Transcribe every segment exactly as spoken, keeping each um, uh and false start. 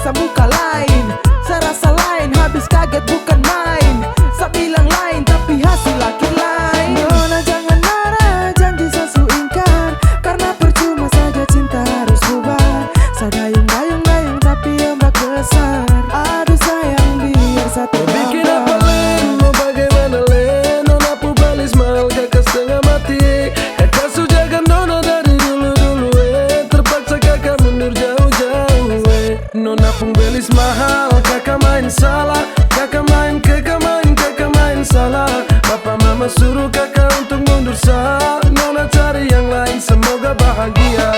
Sa muka lain, sa rasa lain, habis kaget bukan main. Sa bilang lain, tapi hasil akhir lain. Nona jangan marah, janji sa su ingkar. Karena percuma saja cinta harus bubar. Sa dayung, dayung, dayung, tapi ombak besar. Aduh sayang, biar sa terlambat. Mau bikin apa, Len? Mau bagaimana, Len? Nona pu belis mahal, kaka setengah mati. Kaka su jaga nona dari dulu-dulu, eh. Terpaksa kaka mundur jauh-jauh, eh. Nona pung belis mahal, kaka main salah. Kaka main, kaka main, kaka main salah. Papa mama suruh kaka untuk mundur, sa. Nona cari yang lain, semoga bahagia.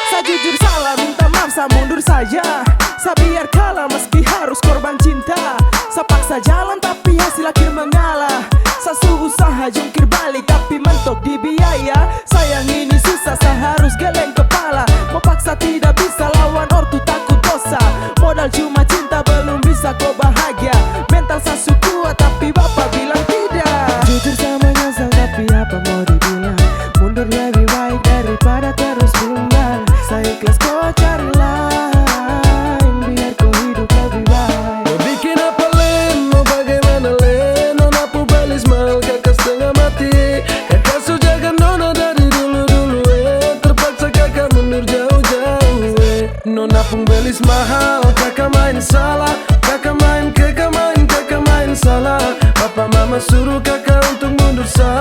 Sa jujur salah, minta maaf, sa mundur saja. Sa biar kalah meski harus korban cinta. Sa paksa jalan tapi hasil akhir mengalah. Sa su usaha jungkir balik tapi mentok di biaya. Sayang ini susah, sa harus geleng kepala. Mau paksa tidak bisa, lawan ortu takut dosa. Modal cuma cinta belum bisa ko bahagia. Mental sa su kuat tapi bapa bilang tidak. Jujur sa menyesal tapi apa mau dibilang. Mundur lebih baik daripada terus bimbang. Sa ikhlas ko cari lain, biar ko hidup lebih baik. Mau bikin apa, Len? Mau bagaimana, Len? Nona pu belis mahal, kaka setengah mati. Kaka su jaga nona dari dulu-dulu, eh. Terpaksa kaka mundur jauh-jauh, eh. Nona pung belis mahal, kaka main salah. Kaka main, kaka main, kaka main salah. Papa mama suruh kaka untuk mundur, sa.